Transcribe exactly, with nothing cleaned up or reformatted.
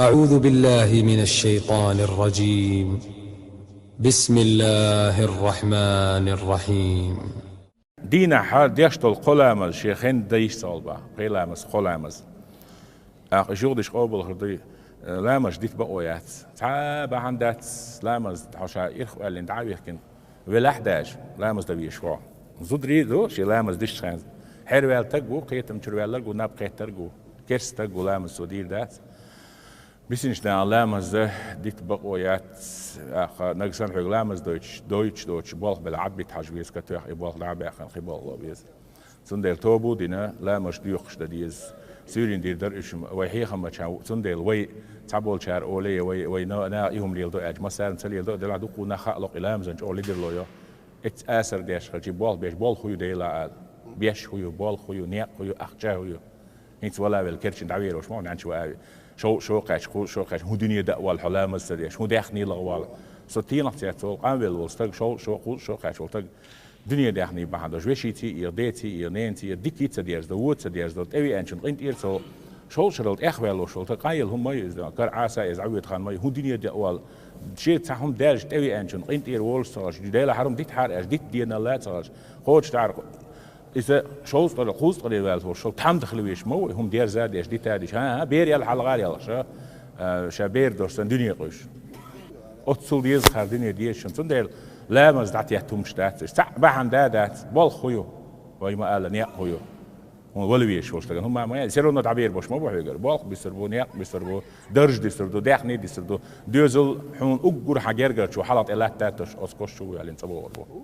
أعوذ بالله من الشيطان الرجيم. بسم الله الرحمن الرحيم. Дийнахьа деш долу кхо ламаз шен хенна дайш ца олу баха, кхо ламаз, кхо ламаз. Ахь жугӀдиш къобалхар дуй, ламаз дита бакъо яц. Цхьа а бахьана дац, ламаз хьо ша ирх ваьллина дӀа а вихкина, велахь а даьжа, ламаз дан везаш ву. Зударий ду, шен ламаз дишчу хенна. Хьерваьлла стаг ву, кхетам чуьра ваьлларг ву, наб кхеттарг ву, керста стаг ву, ламаз цо дийр дац. Бисинчу дагахь ламаз дита бакъо яц, аха, нагахь санна хьоьга ламаз дойтуш, дойтуш доцуш, болх белахь а бита хьажа веза, катоьхна и болх дӀа а баьккхина, кхин болх ло веза. Цундела тоба а дина, ламазаш доькхуш дан деза. Суьйрин дийр дара уьш, вай хьехам бача, цундела вай цхьаболчара олий, вай, вай на-, наха и хӀума леладо аьлча, массарна ца леладо, делахь дуккха нах хаалуш и ламазан чӀогӀа ледарло йо. Эццахь асар деш хилча, болх беш, болх хӀу ю Делан ала. Беш хӀу ю, болх хӀу ю, некъ хӀу ю, ахча хӀу ю. ХӀинца вала велла керчина дӀавер волуш ма ву, нанча ваа. Шов-, шо кхаьчча, кхуза шо кхаьчча, хӀун дуьне даа валла хьо ламаз ца деш, хӀун даьхний лаха валла. Со тенах цецволу, къанвелла волу стаг, шов-, шо кхуза шо кхаьчча волу стаг. Дуьне даьхний бахьана долуш, вешийций а, деций а, ненаций а, дика ца дерзадо, вон ца дерзадо, тӀевеанчун къинтӀера цо. Шовзткъа шарал тӀехваьлла волуш волу стаг, къан елла хӀума ма ю иза, кара Ӏаса иза Ӏа вета хан ма ю, хӀун дуьне даа валла. Шен цхьа хӀума даьржа тӀевеанчун къинтӀера волуш ца гӀаш, Дела хьарам дита хьара аьлча, дита деналла ца гӀаш. Кхочу тӀаьхьара Иза шовзткъара, кхузткъара ваьлла волуш, шо тхьамда хила везаш ма ву, хӀума дерза а деш, дита а деш. ХӀан-хӀа, бер ял хьалхара ялх ша, а, ша бер долуш санна дуьне къуьйсуш. Оццул деза хӀара дуьне дезаш шуна. Цундела ламаз дӀатетта хӀумаш дац. Иштта цхьаъ бахьана да а дац. Болх хӀу ю? Вай ма ала, некъ хӀу ю? ХӀуна вала везаш волуш стагана хӀума ма яц. Всё равно дӀабер бош ма бу хьоьгара. Болх бисур бу, некъ бисур бу, дарж дисур ду, даьхний дисур ду. Доьзал хьуна уггар хьан гергарчо хьалха тӀе латтадаташ, оцу кошчу ву аьллина цӀа богӀур бу.